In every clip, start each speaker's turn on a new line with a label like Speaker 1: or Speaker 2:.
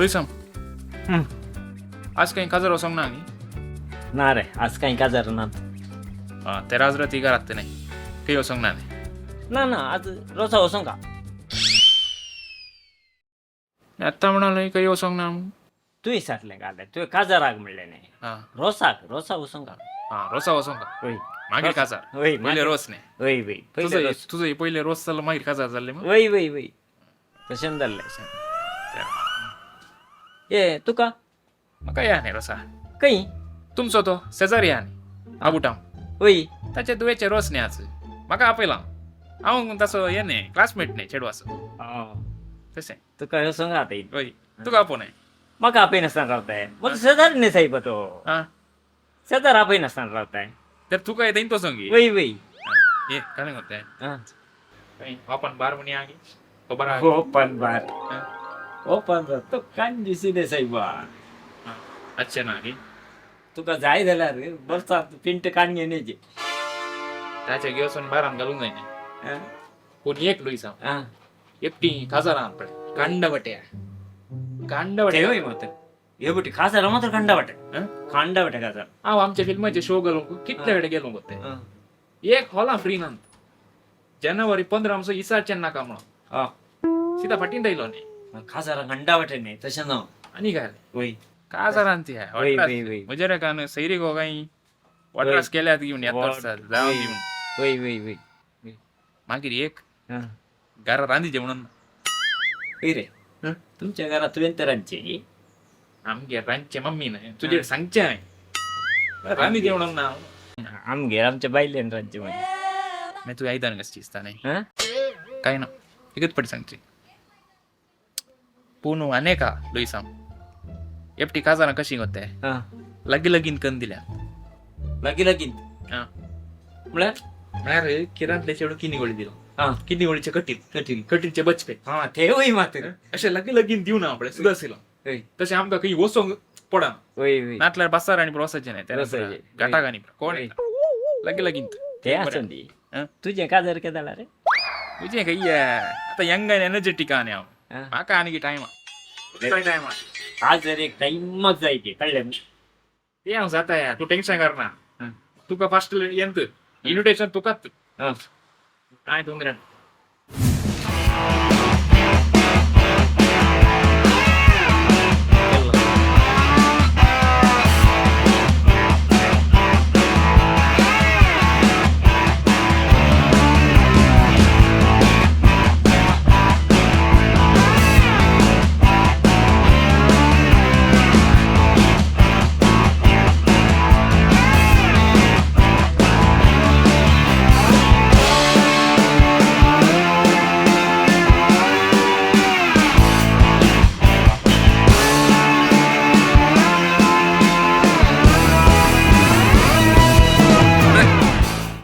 Speaker 1: लुईसाम. आज काही काजार वचोंक ना न्ही?
Speaker 2: ना रे, आज काही काजार ना.
Speaker 1: आं, ते राजरती घरात ते नाही खंय वचोंक ना न्ही?
Speaker 2: ना ना, आज रोसा वचोंक का.
Speaker 1: आत्तां म्हणाले खंय वचोंक ना म्हूण.
Speaker 2: तुवें विचारलें काल, तुवें काजाराक म्हणलें न्ही?
Speaker 1: आं.
Speaker 2: रोसाक, रोसा वचोंक का.
Speaker 1: आं, रोसा वचोंक का.
Speaker 2: वय.
Speaker 1: मागीर काजार.
Speaker 2: वय.
Speaker 1: पयले रोस न्ही?
Speaker 2: वय वय, पयले रोस.
Speaker 1: तुजो पयले रोस जालो, मागीर काजार जाल्लें मग.
Speaker 2: वय वय वय, तशें जाल्लें. ए, तुका?
Speaker 1: म्हाका या न्ही रोसा.
Speaker 2: खंय?
Speaker 1: तुमचो तो शेजारी या न्ही, आबुटाम.
Speaker 2: वय.
Speaker 1: ताचे दुवेचे रोस न्ही आज, म्हाका आपयला. हांव तसो हें न्ही, क्लासमेट न्ही चेडवाचो. तशें.
Speaker 2: तुका वचोंक आतां.
Speaker 1: वय, तुका आपोवं?
Speaker 2: म्हाका आपयनासतना रावताय? म्हजो शेजारी न्ही सायबा तो.
Speaker 1: आं.
Speaker 2: शेजार आपयनासतना रावताय?
Speaker 1: तर तुका येता वचोंक.
Speaker 2: वय वय.
Speaker 1: ये कालें कोत्ताय?
Speaker 2: आं.
Speaker 1: ओपन बार म्हणी आहा की खबर आहा?
Speaker 2: ओपन बार, ओपन बार तो कांजुसी न्ही सायबा.
Speaker 1: अच्छे ना की.
Speaker 2: तुका जाय जाल्यार बरसात पिंट काडून घेवन येवचें.
Speaker 1: ताचे घेवसून बारान घालूंक जाय न्ही. पूण एक लुईसांव, एकटी काजारां पळय कांडवट्या कांडवट्या.
Speaker 2: तेवूय मात्र हे बटी खाजार मात्र खंडा वाटे.
Speaker 1: हं?
Speaker 2: खांडा वाटे खाजार.
Speaker 1: हांव आमच्या फिल्माचे शो घालूंक कितले कडेन गेलो गो ते, एक हॉलां फ्री ना. जानेवारी 15 आमचो इसारचें नाका म्हणून सिधा फाटीन आयलो न्ही.
Speaker 2: खाजारा खंडा वाटे न्ही, तशें ना.
Speaker 1: आनी काय?
Speaker 2: वय.
Speaker 1: काजारान ती.
Speaker 2: वय वय वय.
Speaker 1: म्हज्या कान सैरी गो काय वॉटरास केल्यात घेवन येता वर्सा जावन घेवन.
Speaker 2: वय वय वय.
Speaker 1: मागीर एक घरा रांदीचें म्हणून.
Speaker 2: वय रे.
Speaker 1: हं?
Speaker 2: तुमच्या घरात तुवें तर रांदचें.
Speaker 1: आमगे रांदचें मम्मी न्हय, तुजें सांगचें हांवें रांदीचें म्हणून ना.
Speaker 2: आमगेर आमच्या बायलेन रांदचें मागीर.
Speaker 1: मागीर तुवें आयदन कशें दिसता न्ही.
Speaker 2: हां.
Speaker 1: काय ना, एकच पटी सांगची पूण अनेका लुईसांव, एकटी काजारां कशी गो ते लागीं लगीन कन्न दिल्या.
Speaker 2: लागीं लागीं?
Speaker 1: आं.
Speaker 2: म्हळ्यार?
Speaker 1: म्हळ्यार किरांतले चेडूं किनी गोळी दिलो, किनी गोळीचे कटील,
Speaker 2: कटील.
Speaker 1: कटीलचे बचपे.
Speaker 2: हां, तेवूय मात्र.
Speaker 1: अशें लागीं लगीन दिवना पळय सुदासिलो.
Speaker 2: वय.
Speaker 1: तशें आमकां खंय वचोंक पडना.
Speaker 2: वय वय.
Speaker 1: नातल्यार बसार आनी वचचें न्ही.
Speaker 2: वचचें.
Speaker 1: घाटाक आनी कोण
Speaker 2: वय.
Speaker 1: लागीं लागीं.
Speaker 2: ते आसून दी.
Speaker 1: हं?
Speaker 2: तुजें काजार केदाळ रे?
Speaker 1: तुजें खंय आतां यंग आनी एनर्जेटीक आहा न्ही हांव. म्हाका आनी टायम टायम.
Speaker 2: आज जर एक टायमाक जाय ते कळ्ळें.
Speaker 1: ते हांव जाता या, तूं टेन्शन करना. तुका फास्ट येंत इन्विटेशन तुकाच. काय ತೊಂದ್ರೆ.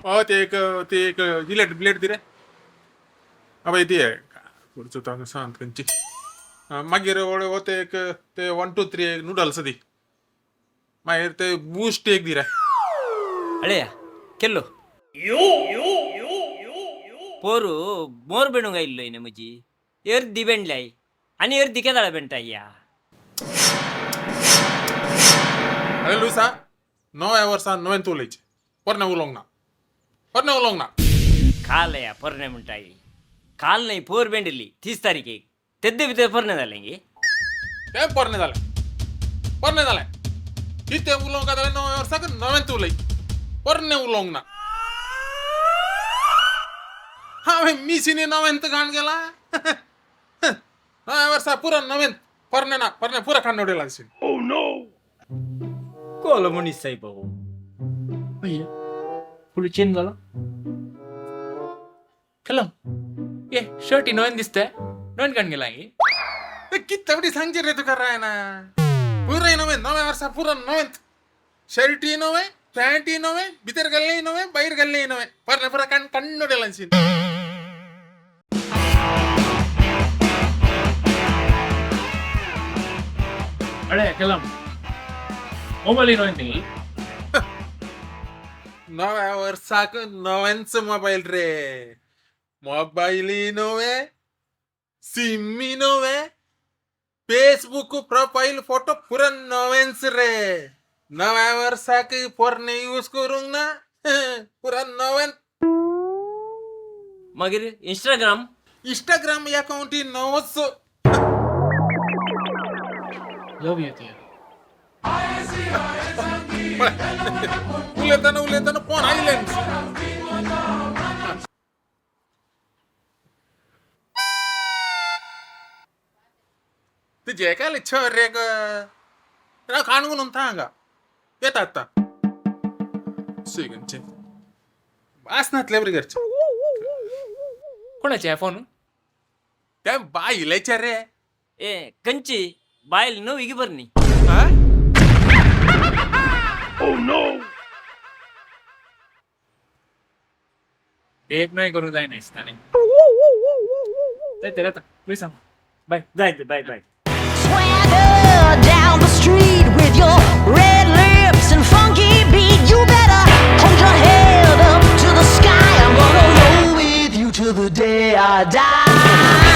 Speaker 3: हो, ते एक जिलेट ब्लेड दी रे. अबे ती पुढचं तो सांग खंयची. मागीर हो ते एक ते 1 2 3 एक नूडल्स दी. मागीर ते बूस्ट एक दी रे.
Speaker 2: ಅಳೆಯ ಕೆಲ್ಲು पोरू मोर बेणूंक आयिल्लो न्ही म्हजी अर्दी बेणल्याय आनी अर्दी केदाळा बेणटा या.
Speaker 3: अरे लुईसा, नव्या वर्सा नवें उलयचें, पोरणे उलोवंक ना, पोरणे उलोवंक ना.
Speaker 2: काल या पोरणे म्हणटाय, काल न्ही, पोर बेंडिल्ली 30 तारखेक, तेद्दे भितर पोरणे जालें गे.
Speaker 3: तें पोरणे जालें, पोरणे जालें. कितें उलोवंक जाल्यार नव्या वर्साक नवेंच उलय, पोरणे उलोवंक ना. हांवें मिशिनी नवेंत घाण गेला. नव्या वर्सा पुरा नवेंत, पोरणे ना, पोरणे पुरा काडून उडयला.
Speaker 2: कोलो मनीस साहेब हो.
Speaker 1: फुल चेंज झाला केलं ए शर्ट नवीन दिसतंय, नवीन काढून गेला की.
Speaker 3: कितले फावटी सांगचें रे तुका रायना, पुराय नवें, नव्या वर्सा पुरा नवेंत. शर्टूय नवें, पॅन्टूय नवें, भितर घाल्लेंय नवें, भायर घाल्लेंय नवें, पोरणे पुरा काडून काडून उडयलां.
Speaker 1: अळे केलं मोबाईल नवीन थिंगल.
Speaker 3: नव्या वर्साक नवेंच मोबायल रे, मोबायलूय नवे, सिमूय नवें, फेसबुक प्रोफाईल फोटो पुरा नवेंच रे. नव्या वर्साक पोरणे यूज करूंक ना. पुरा नवें.
Speaker 2: मागीर इंस्टाग्राम?
Speaker 3: इंस्टाग्राम अकाउंट नवोच.
Speaker 1: लव येते.
Speaker 3: उलयतना उलयतना फोन आयलें. तुजें काय छर रे ग काणगून उंता हांगा येता आत्तां. सुय खंयचें वास नातले बरे घरचें.
Speaker 1: कोणाचे फोन?
Speaker 3: ते बायलेचें रे.
Speaker 2: ए कंची बायल नवी गी बरणी.
Speaker 3: हा?
Speaker 1: एक नाही करू जाय नाही ताणें. जायते येता लुईसांव, बाय.
Speaker 2: जायते, बाय बाय.
Speaker 4: Swagger down the street with your red lips and funky beat. You better hold your head up to the sky. I'm gonna roll with you till the day I die.